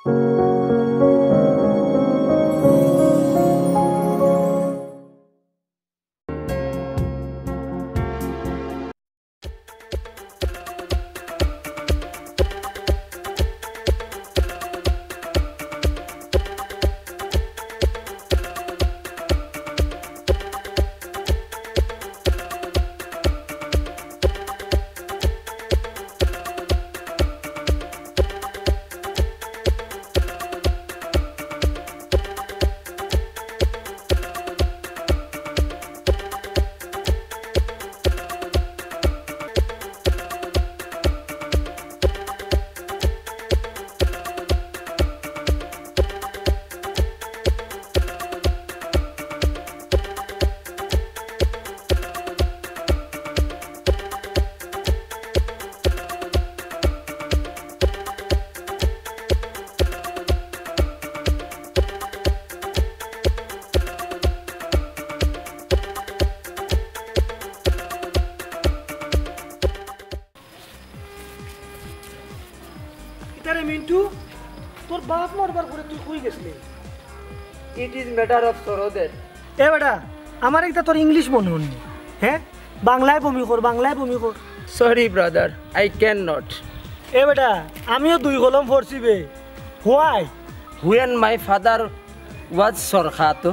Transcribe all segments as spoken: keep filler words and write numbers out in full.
কিতারে মিন্টু, তোর বাপ মরবার পরে তুই কই গেছলি? It is matter of sorrow that. এ বেটা, আমার একটা তোর ইংলিশ মনে হয়নি। হ্যাঁ, বাংলায় বমি কর, বাংলায় বমি কর। Sorry brother, I cannot. এ বেটা, আমিও দুই কলম পড়ছি বে। Why? When my father was Sorkhato,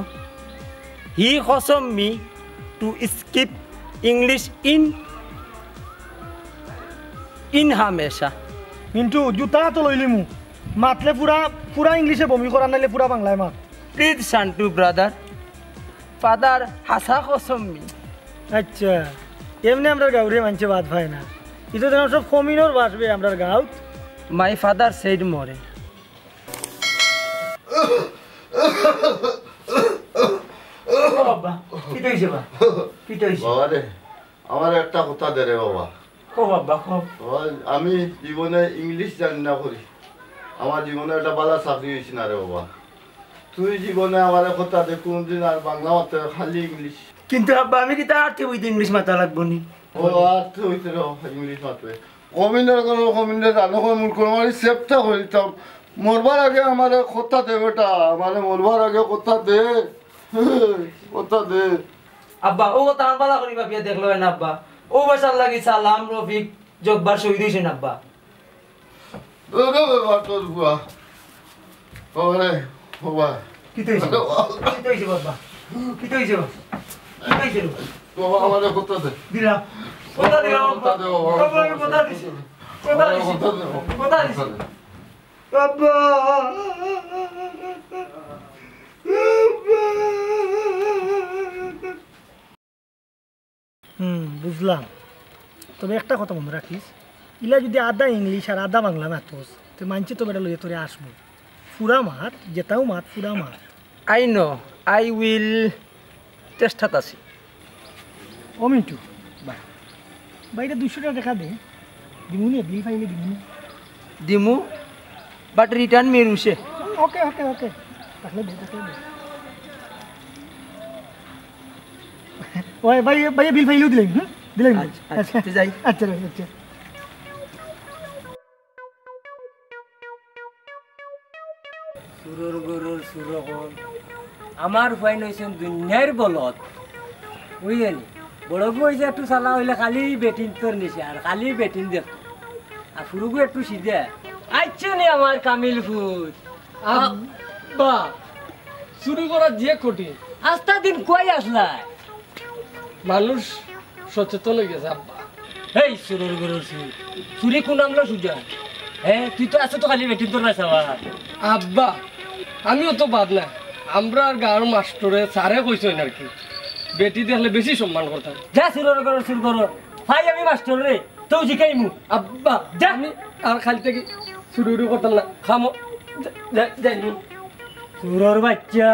he cautioned me to skip English in in হামেশা। মিন্টু, জুতা তো লইলিমু। মাতলে পুরা, পুরা ইংলিশে বমি করার, নাইলে পুরা বাংলায় মাত। Please শান্টু brother, father হাছা কসম মি। আচ্ছা, এমনে আমরার গাউরে মানষে বাদ পায় না। ইতো দেখলাম সব কমিনর বাসবে আমরার গাউত। My father said more. ও বাবা, কিতা অইছে বা? কিতা অইছে? বাবা রে, আমার একটা কথা দে রে বাবা। কও বাবা, কও। বাবা, আমি জীবনে ইংলিশ জানি না করি। আমার জীবনে একটা বালা চাকরি অইছে না রে বাবা। তুই জীবনে আমারে কথা দে, কোনদিন আর বাংলা মাততে, খালি ইংলিশ। কিন্তু আব্বা, আমি কিতা আর্থে বইতে ইংলিশ মাতা লাগবো নি? ও, আর্থে বইতে রে বাবা, ইংলিশ মাতবে। কমিনর কোনো কমিনরে জানো, কোন মূর্খ মারি সেপ্টা করে দিতাম। মরবার আগে আমারে কথা দে বেটা, আমারে মরবার আগে কথা দে। কথা দে। আব্বা, ও কথা আনবালা করি ভাবিয়া দেখলো না আব্বা। ও বাসার লাগি সালাম, রফিক, জব্বার শহীদ অইছইন আব্বা। ওরে বাবা, তোর বুয়া। ওরে বাবা। কিতা অইছে? কিতা অইছে বাবা? কিতা অইছে বাবা? কিতা অইছে রে? বাবা, আমারে কথা দে। দিলাম। কথা দিলাম, কথা দে বাবা। বাবা, আমি কথা দিছি। কথা দিছি। কথা দে বাবা। কথা দিছি। কথা দে। আব্বা। হুম, বুঝলাম। তবে একটা কথা মনো রাখিস, ইলা যুদি আধা ইংলিশ আর আধা বাংলা মাতস, তে মানষে তো বেটা লইয়া তোরে আসবো। ফুরা মাত, যেতাও মাত, ফুরা মাত। I know, I will চেষ্টাত আছি। ও মিন্টু, বা, বাইরে দুইশো টেকা দে, দিমুনে, বিল পাইলে দিমুনে। দিমু, but return মেরুসে। ওকে, ওকে, ওকে। তাহলে দে, তাহলে দে। ওই ভাই, ভাই, বিল ফাইলেও দিলাম, হুম? দিলাম। আচ্ছা, আচ্ছা, আচ্ছা। তুই যাই। আচ্ছা, ভাই, আচ্ছা। চুরর ঘরর চুর অকল। আমার ফুয়াইন অইছইন দুনিয়ার বলদ। বুঝছনি? বড়গু অইছে একটু চালা অইলে খালি বেটিন্তর নিশা আর খালি বেটিন দেখতো। আর ফুরুগু একটু সিধা। আইচ্ছা নি আমার কামিল ফুত। আব্বা, চুরি করা যে কঠিন। আস্তা দিন কই আছলায়? মানুষ সচেতন অইগেছে আব্বা। এই চুরর ঘরর চুর, চুরি কুন আমলা সুজা? হে, তুই তো আছস তো খালি বেটিন্তর নাশা। আব্বা, আমিও তো বাদ না, আমরার গাউর মাস্টরে স্যারে কইছইন আর কি, বেটি দেখলে বেশি সম্মান করতাম। যা চুরর ঘরর চুর কর, ভাই আমি মাস্টররে, তেউ জিকাইমু। আব্বা, যা। আমি আর কাইল থাকি চুরি উরি করতাম না, খামো, যা-, যা-, যাইমু। চুরর বাইচ্চা।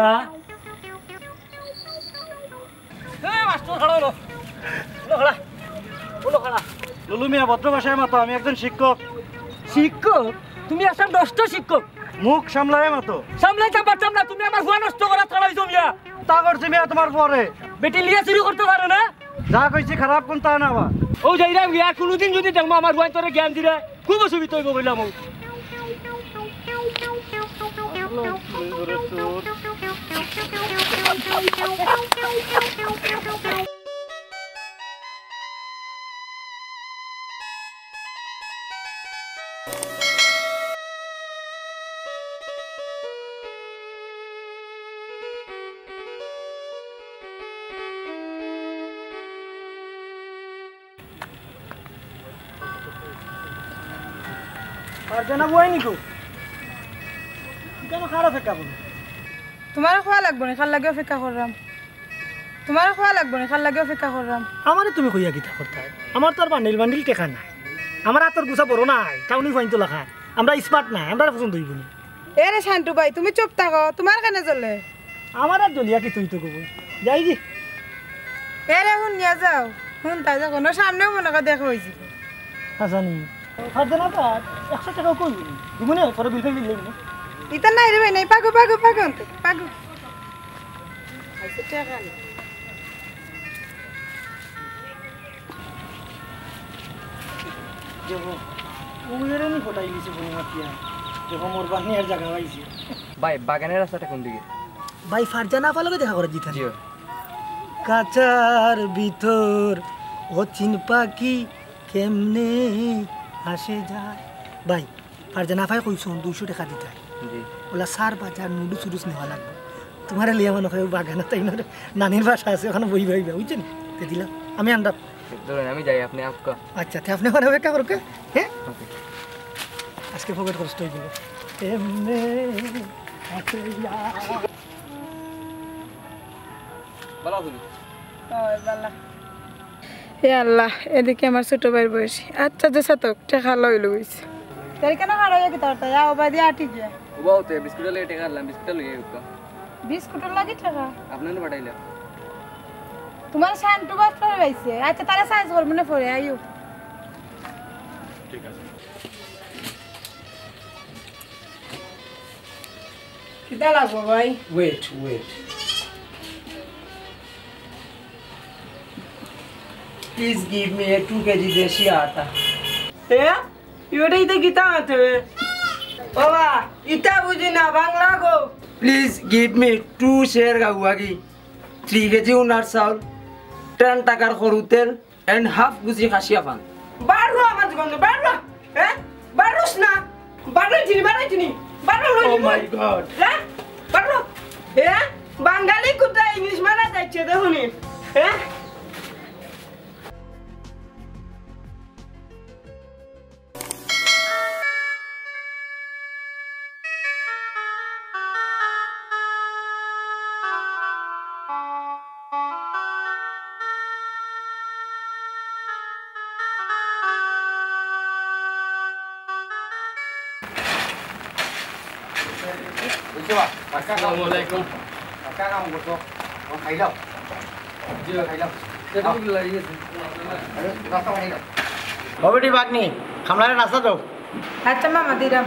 এ, মাস্টর, খাড়া অও। অনো খাড়া। অনো খাড়া। লুলু মিয়া, ভদ্র ভাষায় মাতো, আমি একজন শিক্ষক। শিক্ষক? তুমি একটা নষ্ট শিক্ষক। মুখ সামলায় মাতো। সামলাইতাম পারতাম না, তুমি আমার ফুয়া নষ্ট করাত খাড়া অইছো মিয়া। তা করছি মিয়া তুমার ফুয়ারে। বেটি লইয়া চুরি করতে পারো না? যা কইছি খারাপ কুনতা না বা। অউ যাইরাম গিয়া, কুনুদিন যুদি দেখমু আমার ফুয়ায় তোরে জ্ঞান দিরা, খুব অসুবিধা অইবো কইলাম অউ। ফারজানা বুয়াই নি গো? ইতা আমার কার অপেক্ষা করো? তুমারে কওয়া লাগবো নি, কার লাগি অপেক্ষা কররাম? তুমারে কওয়া লাগবো নি, কার লাগি অপেক্ষা কররাম? আমারে তুমি কইয়া কিতা করতায়? আমার তো আর বান্ডিল বান্ডিল টেকা নাই। আমার আতর গুছা বড় নাই, টাউনি ফাইন তো লাখান। আমরা smart নায়, আমরারে পছন্দ অইবো নি। এ রে শান্টু ভাই, তুমি চুপ থাকো, তুমার কেনে জ্বলে? আমার আর জ্বলিয়া কিতা অইতো গো বইন? যাই গি। এ রে, হুনিয়া যাও। হুনতায় দেখো, সামনেও মনো কয় দেখা অইছিল। হাছা নি? ফারজানা আপা, একশো টেকা কই? দিমু নে, পরে বিল পে বিল লইমু নে। ইতা নাই রে ভাই, নাই। পাগো, পাগো, পাগো আনতে, পাগো। আইছে টেকা নাই। দেখো, ও এরে নি ফটাই দিছে ফোন মাতিয়া। দেখো, মোর বাহিনী আর জাগা পাইছে। ভাই, বাগানের রাস্তাটা কোন দিকে? ভাই, ফারজানা আপার লগে দেখা করার জিতা। জি। খাঁচার ভিতর অচিন পাখি কেমনে আসে যায়। ভাই, ফারজানা আপায় কইছইন দুইশো টেকা দিতা। জি। অলা সার বাজার নুডুস উডুস নেওয়া লাগবো। তুমারে লইয়া মনো কয় বাগানো তাই না, নানির বাসা আছে, ওখানো বই বইবা, বুঝছো নি? তে দিলাম। আমি আন্ডা। ধরেন, আমি যাই, আপনে আপকা। আচ্ছা, তে আপনে ওখানো অপেক্ষা করুক, হ্যাঁ? ওকে। আজকে পকেট খরচ অই গেল। এমনে আসে ইয়া। ভালা আছো নি? ওই ভালা। হে আল্লাহ, এদিকে আমার ছোট ভাইর বয়সী। আচ্ছা, যে সাতক, টেকা লই লইছে। তাই কেনে হারাইয়া কিতা করতা? যাও, বাদি আটি গিয়া। ও বাবু, তে বিস্কুটর লাগি টেকা আনলাম, বিস্কুটটা লইয়া আউক্কা। বিস্কুটর লাগি টেকা? আপনারে পাঠাইলাম। তুমার শান্টু বাপ পাইছে। আচ্ছা, তারে সাইজ করবো না পরে, আইও। ঠিক আছে। কিতা লাগবো ভাই? Wait, wait. Please give me a two K G দেশি আটা। এ? ইটা ইতা কিতা আতে? বাবা, ইতা বুঝি না, বাংলা গো। Please give me two সের গাউয়া ঘি, three K G উনার চাউল, ten টাকার সরু তেল, and half গুজি খাসিয়া পান। বারো আমার জীবন, বারো। হ্যাঁ? বারোস না। বারো চিনি, বারো চিনি। বারো লই Oh my God. হ্যাঁ? বারো। হ্যাঁ? বাঙালি কুত্তা ইংলিশ মারা যাইছে, দেখো নি। হ্যাঁ? বুঝছো বা? কাকা কাম আসসালামু আলাইকুম। কাকা কাম করছো। ও খাইলাও। জি। খাইলাও। পেটে ভুক লাগি গেছে। আরে, নাস্তা খাইলাও। ও বেটি বাগনি, খামলারে নাস্তা দাও। আচ্ছা মামা, দিলাম।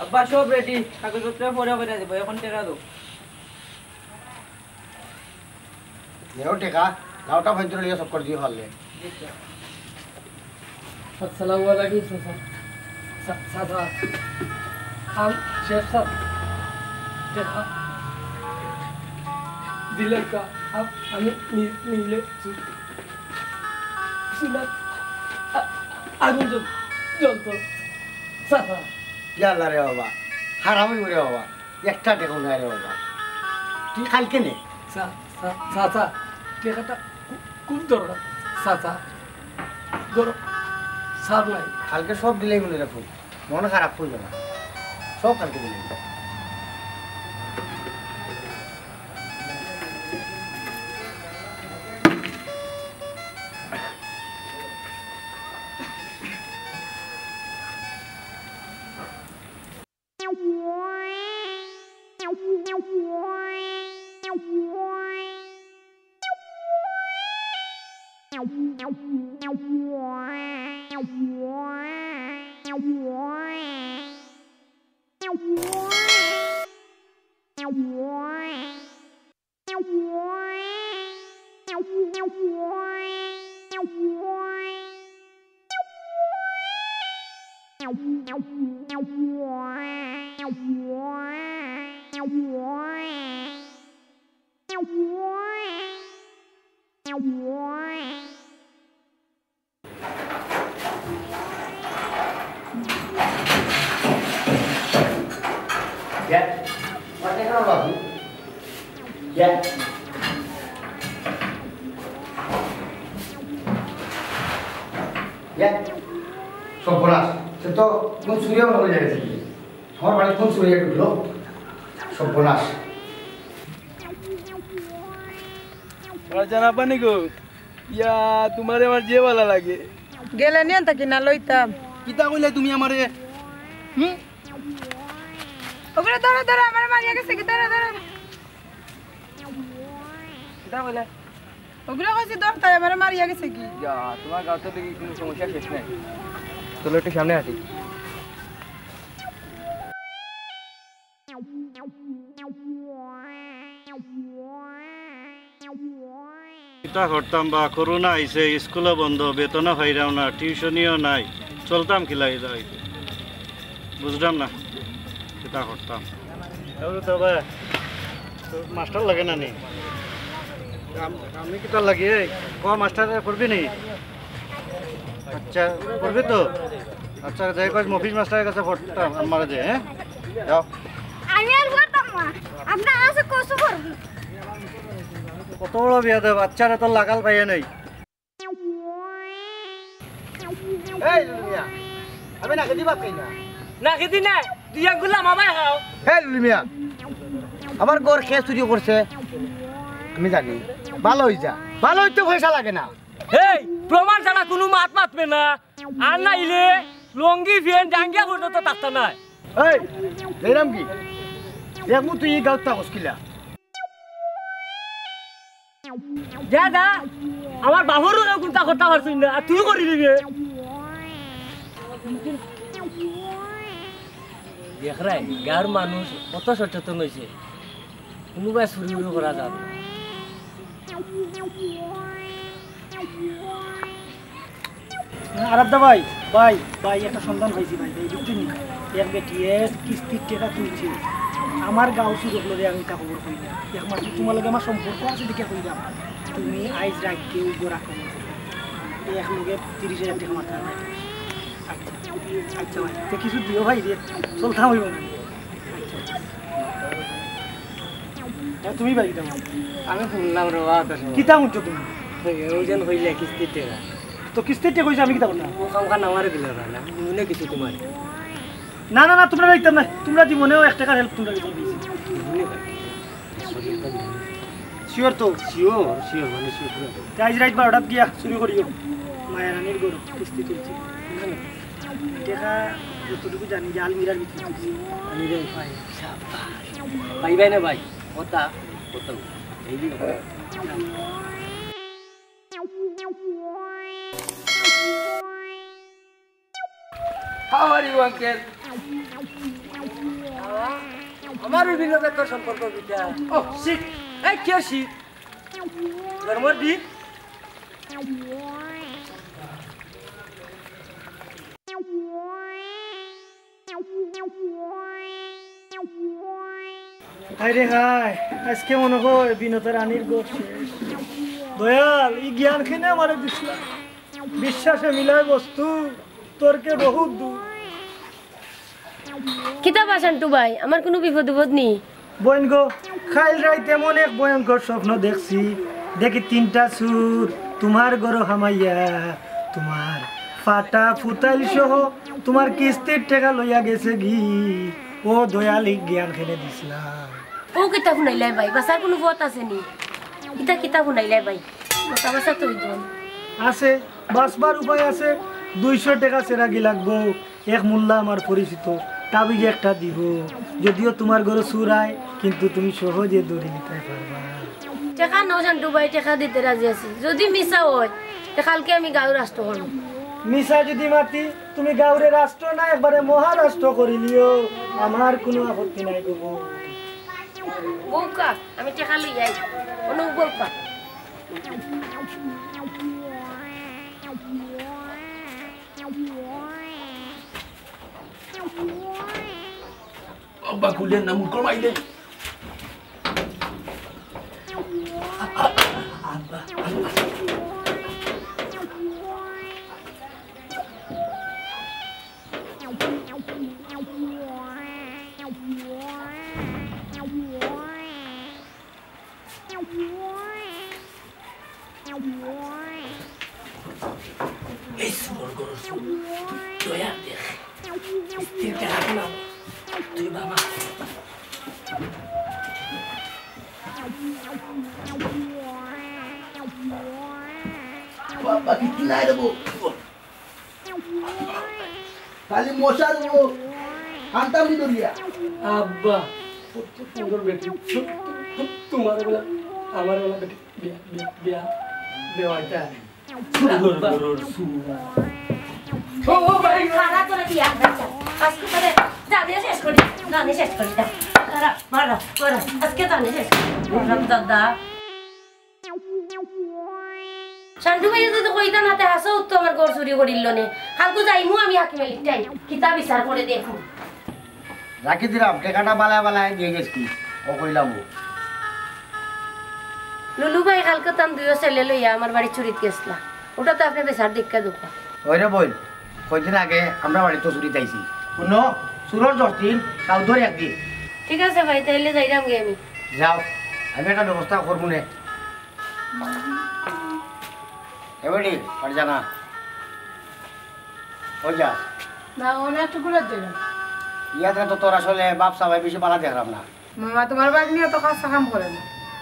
আব্বা, সব রেডি, কাগজপত্র পরে কইরা দিব, এখন টেকা দাও। নেও টেকা, নাওটা ভেতরে লিয়ে সব করে দিয়ে পারলে। আসসালামু আলাইকুম চাচা। চা-, চাচা, আম, শেখ সাব, টেকা দিলে কা, আম, আমি নি-, নিলে চু-, চুলা, আ-, আগুন জ্বল-, জ্বলতো। চাচা। ইয়াল্লা রে বাবা, হারাম অইবো রে বাবা। একটা টেকাও নাই রে বাবা, তুই কালকে নে। চা-, চা-, চাচা, টেকাটা খু-, খুব দরকার। চাচা, ধরো, সার নাই। কালকে সব দিলেই মনে রাখো, মন খারাপ করবে না, সব কালকে দিলেই। যা, মাঠে কেন বাবু? যা। যা। সর্বনাশ, সে তো কোন চুরিও মনে হয়ে গেছে কি? আমার বাড়ি কোন চুরিয়ে ঢুকলো? সর্বনাশ। আর জানা পানি গো? ইয়া, তোমারে আমার যে ভালা লাগে। গেলে নিয়ে থাকি না লইতাম। কিতা কইলে তুমি আমারে? হুম? ওগুলো ধরো, ধরো, আমার মারিয়া গেছে কি? ধরো, ধরো। কিতা কইলে? ওগুলো কইছি ধর, তাই আমার মারিয়া গেছে কি? ইয়া, তোমার গাঁও তো দেখি কোনো সমস্যা শেষ নাই। চলো একটু সামনে হাঁটি। কিতা করতাম বা, করোনা আইছে, স্কুলও বন্ধ, বেতনও পাইরাম না, টিউশনিও নাই, চলতাম কিলা ইলা অইতে? বুঝলাম না, কিতা করতাম। তাহলে তো ভাই, তো মাস্টার লাগে না নি? আম-, আমি কিতা লাগে? এই, ক মাস্টার করবি নি? আচ্ছা, করবি তো? আচ্ছা, যাই কইস, মফিজ মাস্টারের কাছে পড়তাম, আমারে দে, হ্যাঁ? যাও। আমি আর পড়তাম না, আপনার কাছে কসু করবি। কত বড় বিয়াদব, বাচ্চারা তো লাগাল পাইয়া নাই। এই লুলু মিয়া, আমি না খেতে পারছি না। না খেতে না, তুই এক গুলা মামায় খাও। এই লুলু মিয়া, আমার ঘর কে চুরি করছে আমি জানি। ভালা অই যা, ভালা অইতে পয়সা লাগে না। এই, প্রমাণ ছাড়া কোনো মাত মাতবে না। আর নাইলে লঙ্গি ফেন ডাঙ্গিয়া পর্যন্ত থাকতা নাই। এই, এরাম কি? দেখমু তুই এই গাউত থাকস কিলা। যা, যা, আমার বাপর লগে কুন্তা করতা পারছস না, আর তুই করি দিবে। দেখরায়, গাঁওর মানুষ কত সচেতন অইছে, কুনুবায় চুরি উরি করা যার না। আরাধ্যা ভাই, ভাই, ভাই, একটা সন্ধান পাইছি ভাই, ভাই, বুঝছইন নি? এক বেটিয়ে কিস্তির টেকা তুলছে। আমার গাঁওর চুরগুলোরে আমি ইতা খবর কই না। একমাত্র তোমার লগে আমার সম্পর্ক আছে দেখিয়া কইলাম। তুমি আইজ রাইত কেউ গড়া করো। এক লগে তিরিশ হাজার টেকা মারতে হবে। আচ্ছা, আচ্ছা ভাই, তে কিছু দিও ভাই রে, চলতাম অইবো না। আচ্ছা, আচ্ছা। এ, তুমি ভাই কিতা করো? আমি শুনলাম রে বাবা, তো শুনো। কিতা শুনছো তুমি? ওই, ওই যেন কইলে কিস্তির টেকা। তো কিস্তির টেকা কইছে, আমি কিতা করলাম? ও কাম কান আমারে দিলে না, না, মনে কিছু তোমার। না, না, না, তোমরা দিতাম না, তোমরা জীবনেও এক টেকার help তোমরা দিতাম না। মনে হয়। Sure তো? Sure, sure, মানে sure পুরো। তে আইজ রাইত বারোটাত গিয়া চুরি করিও। মায়া রানীর ঘর কিস্তি তুলছি। টেকা যতটুকু জানি যে আলমিরার ভিতরে তুলছি। আমি রে ভাই, সাব্বাস। ভাই, ভাই না ভাই, কথা, কথা। এই দিন কথা। How are you, uncle? আমার বিভিন্ন বেতর সম্পর্ক কিতা? Oh, shit! এই কে shit? জন্মর দি? হায় রে হায়, আজকে মনে হয় বিনতা রানীর ঘর শেষ। দয়াল, ই জ্ঞান কেনে আমারে দিছলা? বিশ্বাসে মিলায় বস্তু, তর্কে বহুত দূর। কিতা বা শান্টু ভাই, আমার কুনু বিপদ উপদ নি? বইন গো, কাইল রাইত এমন এক ভয়ঙ্কর স্বপ্ন দেখছি, দেখি তিনটা চুর তুমার ঘরো হামাইয়া তুমার ফাটা ফুতাইল সহ তুমার কিস্তির টেকা লইয়া গেছে গি। ও দয়াল, ই জ্ঞান কেনে দিছলা? ও কিতা হুনাইলাই ভাই, বাঁচার কুনু পথ আছে নি? ইতা কিতা হুনাইলাই ভাই, বাঁচা বাঁচা তো অইতো। আছে, বাঁচবার উপায় আছে। দুইশো টেকা চেরাগি লাগবো, এক মোল্লা আমার পরিচিত, তাবিজ একটা দিব। যদিও তুমার ঘরো চুর আয়, কিন্তু তুমি সহজে ধরি নিতায় পারবা। টেকা নাও শান্টু ভাই, টেকা দিতে রাজি আছি। যদি মিছা অয়, তে কালকে আমি গাঁও রাষ্ট্র করমু। মিছা যদি মাতি, তুমি গাঁওরে রাষ্ট্র না, একবারে মহারাষ্ট্র করিলিও, আমার কুনু আপত্তি নাই গো বউ। বউকা, আমি টেকা লই আই। অনু বউকা। আব্বা, খুলেন না, মুখ কমাই দে। এই সুরর ঘরর সুর, দয়া দেখ। স্থির করে রাখ না। তুই বাবা। বাবা, কিছু নাই রে বউ। খালি মশা রে বউ। আনতাম নি ধরিয়া। আব্বা, কত সুন্দর বেটি। তোমার বেলা, আমার বেলা বেটি। বিয়া, বিয়া, বিয়া, বিয়া, এটা। সুন্দর ঘরর সুর। ও, ও, ভাই। খালা তোরা কি আর বাচ্চা? আজকে তোরে জানে শেষ করি, জানে শেষ করি, যা। মারা, মারা, মারা। আজকে জানে শেষ করি। মারা, দাদা। শান্টু ভাই যদি কইতা না, তে হাছাউ তো আমার ঘর চুরি করিল নে। কালকু যাইমু আমি হাকিম আলীর টাইন। কিতা বিচার করে দেখমু। রাখি দিলাম, টেকাটা বালায় বালায় দিয়া গেছি, ও কইলাম ও। লুলু ভাই কালকে তান দুইও ছেলে লইয়া আমার বাড়ি চুরিত গেছলা, ওটা তো আপনে বেচার দেখা দোকা। ওই রে বইন, কয়দিন আগে আমরা বাড়িত চুরিত আইছি। হুনো, চুরর দশ দিন, সাউদর একদিন। ঠিক আছে ভাই, তাইলে যাইরাম গে আমি। যাও, আমি একটা ব্যবস্থা করমু নে। এবারে, পারজা না। ওই যা। না, ওনা একটু ঘুরে দেবেন। ইয়াতে তো তোর আসলে বাপ সাবাই বেশি বালা দেখলাম না। মামা, তোমার ভাগ্নি অত কাঁচা কাম করে না।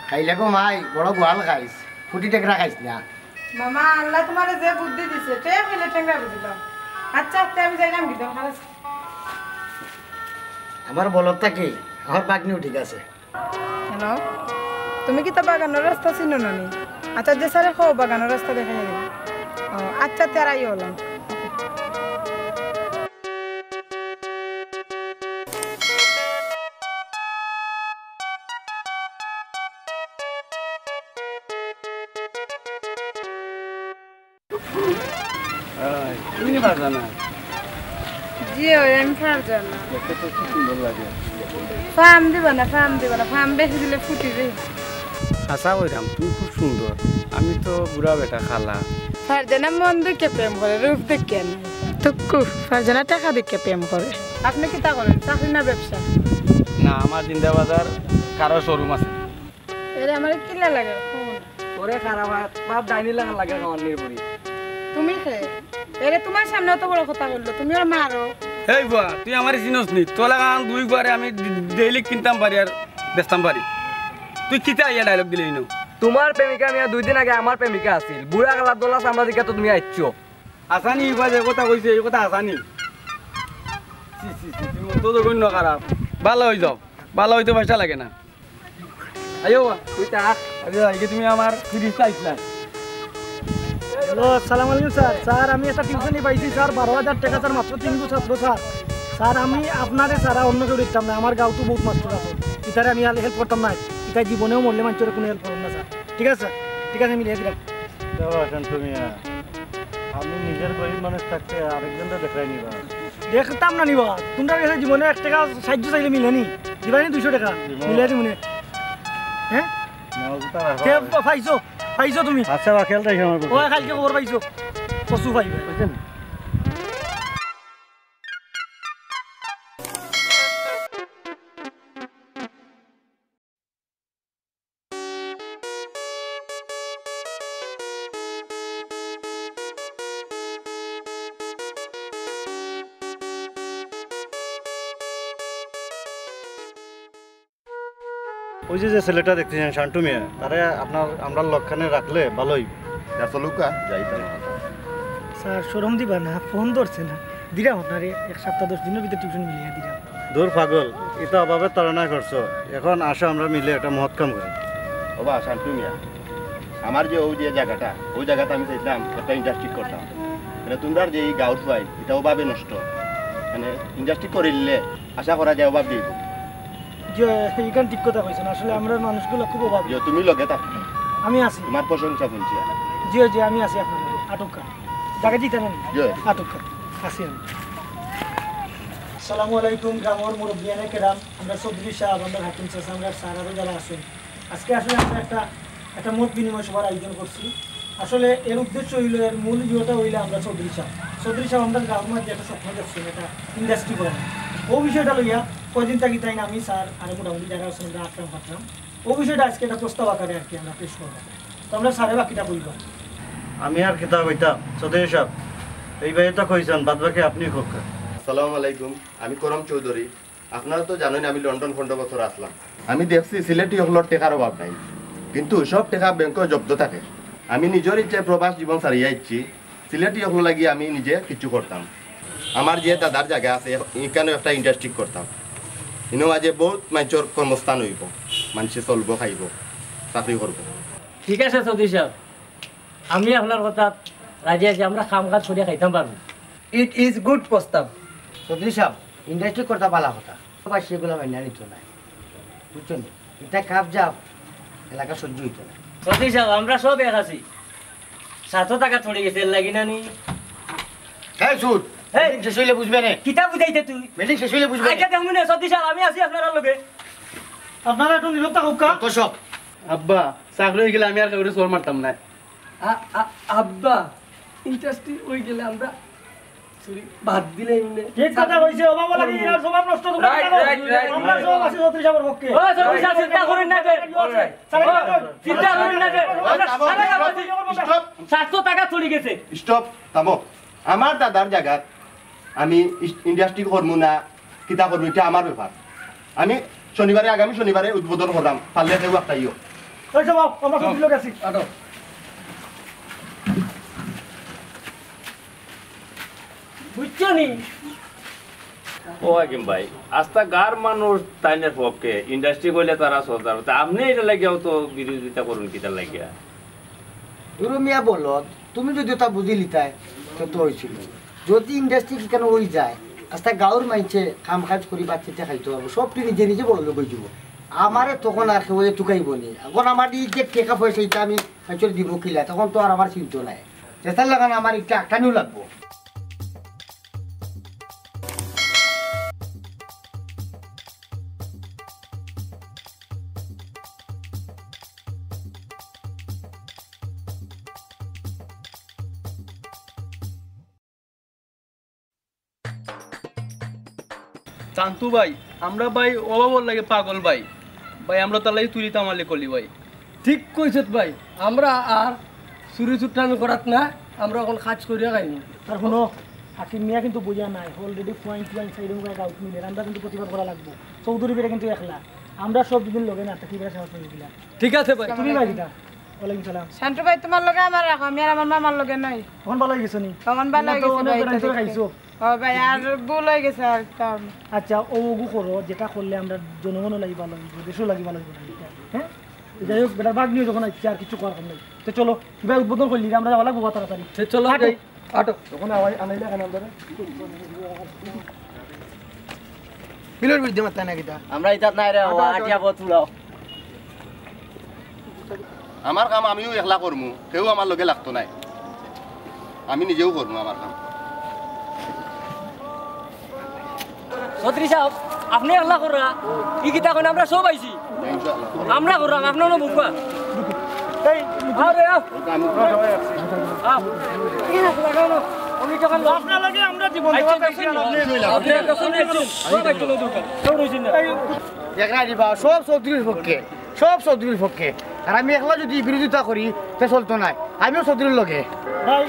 খাইলে গো মাই, বড় গোয়াল খাইস, ফুটি টেকরা খাইস না। মামা, আল্লাহ তোমারে যে বুদ্ধি দিছে, তে খাইলে টেংরা বুঝলাম। আচ্ছা, আচ্ছা, আমি যাইলাম কি দরকার আছে? আমার বলদ থাকি, আমার ভাগ্নিও ঠিক আছে। হ্যালো, তুমি কিতা বাগানর রাস্তা চিনো না নি? আচ্ছা, যে স্যারে কও বাগানর রাস্তা দেখাই দিবে। ও, আচ্ছা, তেরাই হলাম। এই, তুমি নি পারবা না? জি, ওই আমি পারজা না। দেখতে তো খুব সুন্দর লাগে। ফাম দিবা না, ফাম দিবা না, ফাম বেশি দিলে ফুটি যায়। হাছা কইরাম, তুমি খুব সুন্দর। আমি তো বুড়া বেটা খালা। ফারজানা মন দেখে প্রেম করে, রূপ দেখে না। তুক্কু, ফারজানা টেকা দেখে প্রেম করে। আপনে কিতা করেন, চাকরি না ব্যবসা? না, আমার জিন্দাবাজার কারো শোরুম আছে। এরে আমারে কিলা লাগে, কও না। তোরে খারাপ আর বাপ ডাইনি লাগান লাগে আমার নির্বুড়ি। তুমি খে? এরে তোমার সামনে অত বড় কথা বললো, তুমি ওর মারো। এই বুয়া, তুই আমারে চিনস নি? তোর লাগান দুই বুয়ারে আমি ডেইলি কিনতাম পারি আর বেচতাম পারি। তুই কিতা আইয়া ডায়লগ দিলে ইনো? তোমার প্রেমিকা মিয়া দুই দিন আগে আমার প্রেমিকা আছিল। বুড়া কালার দোলা চামড়া দিকে তো তুমি আইছো। হাছানি ইবা যে কথা কইছে, এই কথা হাছানি। ছি, ছি, ছি, তুমি তো জঘন্য খারাপ। ভালা অই যাও, ভালা অইতে পয়সা লাগে না। আইও বা, তুই থাক। আরে, আইগে তুমি আমার ফিরিস চাইছ না। হ্যালো, আসসালামু আলাইকুম স্যার। স্যার, আমি একটা টিউশনি পাইছি স্যার, বারো হাজার টেকা স্যার, মাত্র তিনগু ছাত্র স্যার। স্যার, আমি আপনারে ছাড়া অন্য কেউ দেখতাম না, আমার গাঁওত বউত মাস্টর আছে, ইতারে আমি আর হেল্প করতাম না। ইতায় জীবনেও মরলে মানষরে কুনু হেল্প করতাম না স্যার। ঠিক আছে স্যার, ঠিক আছে, আমি লিখে দিলাম। দেখো, শান্ত মিয়া, আমি নিজের গরিব মানুষ থাকতে আরেকজনরে দেখাই নিবা। দেখতাম না নিবা, তোমরা গেছে জীবনে এক টেকা সাহায্য চাইলে মিলেনি, দিবানি দুইশো টেকা, মিলে দিমুনে। হ্যাঁ? না, ওটা রাখো। কে পা-, পাইছো? পাইছো তুমি? আচ্ছা, বা, খেয়াল রাখিও আমার কথা। ও, কালকে খবর পাইছো? কচু পাইবে। বুঝছেন? ওই যে, যে ছেলেটা দেখতেছেন, শান্টু মিয়া, তারে আপনার, আমরার লগে রাখলে ভালোই। যা চলুকা, যাই তাহলে। স্যার, শরম দিবা না, ফোন ধরছে না। দিলাম আপনারে এক সপ্তাহ দশ দিনের ভিতরে টিউশন মিলিয়ে দিলাম। দূর পাগল, ইতা অভাবের তাড়নায় করছো। এখন আসো আমরা মিলে একটা মহৎ কাম করি। ওবা, শান্টু মিয়া, আমার যে অউ যে জাগাটা, অউ জাগাত আমি চাইছিলাম একটা ইন্ডাস্ট্রি করতাম। মানে তুমরার যে ই গাউর ফুয়াইন, ইটা অভাবে নষ্ট। মানে ইন্ডাস্ট্রি করিলে আশা করা যায় অভাব যাইবো। জি, ইখান ঠিক কথা কইছইন। আসলে আমরার মানুষগুলা খুব অভাবী। জি, তুমি লগে থাকো। আমি আছি। তুমার প্রশংসা হুনছি আমি। জি, জি, আমি আছি আপনার লগে। আটক্কা। জাগা দিতা না নি? জি। আটক্কা। আছি আমি। আসসালামু আলাইকুম, গ্রামর মুরব্বিয়ানে কেরাম, আমরার চৌধুরী সাব, আমরার হাকিম চাচা, আমরার স্যার আরো যারা আছইন। আজকে আসলে আমরা একটা, একটা মত বিনিময় সভার আয়োজন করছি। আসলে এর উদ্দেশ্য অইলো, এর মূল ইয়েটা অইলো আমরার চৌধুরী সাব। চৌধুরী সাব আমরার গ্রামর মাঝে একটা স্বপ্ন দেখছইন, একটা ইন্ডাস্ট্রি করার। অউ বিষয়টা লইয়া কয়দিন থাকি তাইন আমি স্যার আর মোটামুটি যারা আছইন আমরা আটরাম ফাটরাম। অউ বিষয়টা আজকে একটা প্রস্তাব আকারে আর কি আমরা পেশ করবো। তো আমরার স্যারে বাকিটা কইবা। আমি আর কিতা কইতাম, চৌধুরী সাব, এই ভাইয়ে তো কইছইন, বাদ বাকি আপনি কউক্কা। আসসালামু আলাইকুম, আমি করম চৌধুরী। আপনারা তো জানইন আমি লন্ডন পনরো বছর আছলাম। আমি দেখছি সিলেটি অকলর টেকার অভাব নাই, কিন্তু সব টেকা ব্যাংকো জব্দ থাকে। আমি নিজর ইচ্ছায় প্রবাস জীবন ছাড়িয়া আইছি, সিলেটি অকলর লাগি আমি নিজে কিচ্ছু করতাম। আমার যে দাদার জাগা আছে, ইখানো একটা ইন্ডাস্ট্রি করতাম। ইনো মাঝে বউত মানষর কর্মস্থান অইবো, মানষে চলবো খাইবো, চাকরি করবো। ঠিক আছে চৌধুরী সাব, আমি আপনার কথাত রাজি আছি, আমরা কাম কাজ করিয়া খাইতাম পারমু। It is good প্রস্তাব। চৌধুরী সাব, ইন্ডাস্ট্রি করতা ভালা কথা। বাস ইগুলা মাইনা নিতো নায়। বুঝছো নি? ইতা খাপ জাপ এলাকা সহ্য অইতো নায়। চৌধুরী সাব, আমরা সব এক আছি। সাতশো টেকা থুড়ি গেছে, এর লাগি না নি? এই চুপ। এই। মিটিং শেষ অইলে বুঝবে নে। কিতা বুঝাইতে তুই? মিটিং শেষ অইলে বুঝবে নে। আচ্ছা, দেখমু নে, চৌধুরী সাব, আমি আছি আপনারার লগে। আপনারা একটু নীরব থাকউক্কা। তো সব। আব্বা, চাকরি অইগেলে আমি আর কাউরে চড় মারতাম নায়। আ-, আ-, আব্বা, ইন্ডাস্ট্রি অইগেলে আমরা চুরি বাদ দিলে এমনে। ঠিক কথা কইছে, অভাব লাগি এরা স্বভাব নষ্ট তোমরা রাইট, কেন? রাইট, রাইট, আমরা রাইট। সব আছি চৌধুরী সাবর পক্ষে। ও, চৌধুরী সাব, চিন্তা করইন না যে। All right। স্যার, ও, চিন্তা করইন না যে। আমরা স্টপ, সারা স্টপ, আছি। স্টপ। সাতশো টেকা চুরি গেছে। স্টপ, থামো। আমার দাদার জাগাত আমি ইস-, ইন্ডাস্ট্রি করমু না, কিতা করমু, ইটা আমার ব্যাপার। আমি শনিবারে, আগামী শনিবারে উদ্বোধন কররাম, পারলে কেউ একটা আইও। এই সব আও, আমরা সব লোক আছি। আটো। বুঝছো নি? ও হাকিম ভাই, আস্তা গাঁওর মানুষ তাইনর পক্ষে, ইন্ডাস্ট্রি কইলে তারা চলতারা, তে আপনে ইটার লাগিয়াও তো বিরোধিতা করইন কিতার লাগিয়া? দুরু মিয়া বলদ, তুমি যুদি অতা বুঝিলিতায়, তে তো অইছিল। যুদি ইন্ডাস্ট্রি ইখানো অইযায়, আস্তা গাঁওর মাইনষে কাম কাজ করি বাঁচিতে খাইতো পারবো। সবটি নিজে নিজে বড়লোক অইযিবো। আমারে তখন আর কেউ তুকাইবো নি। অখন আমার ই যে টেকা পয়সা ইতা আমি মাইনষরে দিমু কিলা, তখন তো আর আমার চিন্তা নাই। যেতার লাখান আমার ইটা আটকানিও লাগবো। চান্তু ভাই, আমরা ভাই অভাবর লাগি পাগল ভাই। ভাই, আমরা তার লাগি চুরি তামালি করি ভাই। ঠিক কইছত ভাই, আমরা আর চুরি চুট্টামি করাত না, আমরা অখন কাজ করিয়া খাইমু। আর হুনো, হাকিম মিয়া কিন্তু বুঝা নাই, already পয়েন্ট পয়েন্ট সাইডে মুখে গাউত মিলে, আমরা কিন্তু প্রতিবাদ করা লাগবো। চৌধুরী বেটা কিন্তু একলা, আমরা সব দুদিন লগে না, তা কি বেটা সাহস অইবো কিলা? ঠিক আছে ভাই। তুমি ভাই কিতা? ওয়ালাইকুম সালাম। শান্ত ভাই, তুমার লগে আমার রাখো, আমি আর আমার মামার লগে নাই। অখন ভালা অইগেছো নি? অখন ভালা না তো অইগেছে অনেক ভাই, বেড়াইতে এটা খাইছো। দেখতে। ও ভাই, আর ভুল অইগেছে আর কাম। আচ্ছা, ও ওগু করো, যেটা করলে আমরা জনগণও লাগি ভালা অইবো, দেশও লাগি ভালা অইবো, হ্যাঁ? যাই হোক, বেটার ভাগ নিয়ে যখন আইছি, আর কিছু করার নাই। তো চলো, ভাই উদ্বোধন করলি, আমরা যাওয়া লাগবো তাড়াতাড়ি। তো চলো, আটো। যাই। আটো। তখন আওয়াজ আনাইলে কেন ধরে? মিলর বিরুদ্ধে মাত্তা না কিতা? আমরা ইতাত নাই রে, ও আটো, আটো, আটিয়া আটো। বত উড়াও। আমার কাম আমিও একলা করমু, কেউ আমার লগে লাগতো নায়, আমি নিজেও করমু আমার কাম। চৌধুরী সাব, আপনে একলা কররা, ই কিতা কইন, আমরা সব আইছি। ইনশাআল্লাহ। আমরা কররাম, আপনে অনো বউক্কা। এই, আরে, আও। আমি আও। এই না, না, না, না। উনি যখন লো- আপনার লগে আমরা জীবন আচ্ছা, দেওয়া দেখছেন? আপনি লইলাম। আপনি দেখছেন, দেখছেন? সব একজন দরকার। কেউ রইছেন না। এই, দেখরা রে বা, সব চৌধুরীর পক্ষে, সব চৌধুরীর পক্ষে। আর আমি একলা যুদি বিরোধিতা করি, তে চলতো নায়। আমিও চৌধুরীর লগে। ভাই,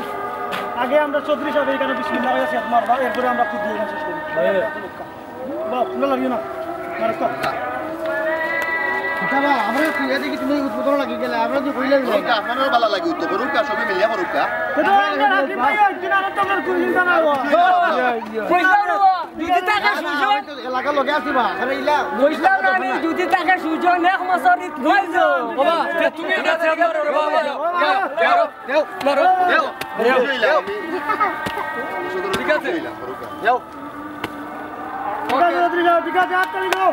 আগে আমরা চৌধুরী সাব ইখানো বিসমিল্লাহ কইয়া শেষ মারবা, এরপরে আমরা খুদ দিয়ে শেষ করি। বাহ, না লাগিও না। মারো তো। কিতা বা, আমরা তুই দেখি তুমি উদ্বোধন লাগি গেলে, আমরা তো কইলে করুক্কা, আপনারও ভালা লাগে তো, করুক্কা, সবে মিলিয়া করুক্কা। তো তো আমরা রাখি ভাই, ওই দিন আর তো আমরা কুড়ি দিন না হওয়া। পয়সা দেওয়া। যদি থাকে সুযোগ, আমি তো এলাকার লগে আছি বা। আরে ইলা, কইলাম না আমি, যদি থাকে সুযোগ, নেক মসজিদ লই যাও। বাবা, তে তুমি এটা ধ্যান ধরো রে বাবা। মারো, মারো, মারো। ঠিক আছে। যাও। ঠিক আছে, ঠিক আছে, ঠিক আছে, হাত তালি দাও।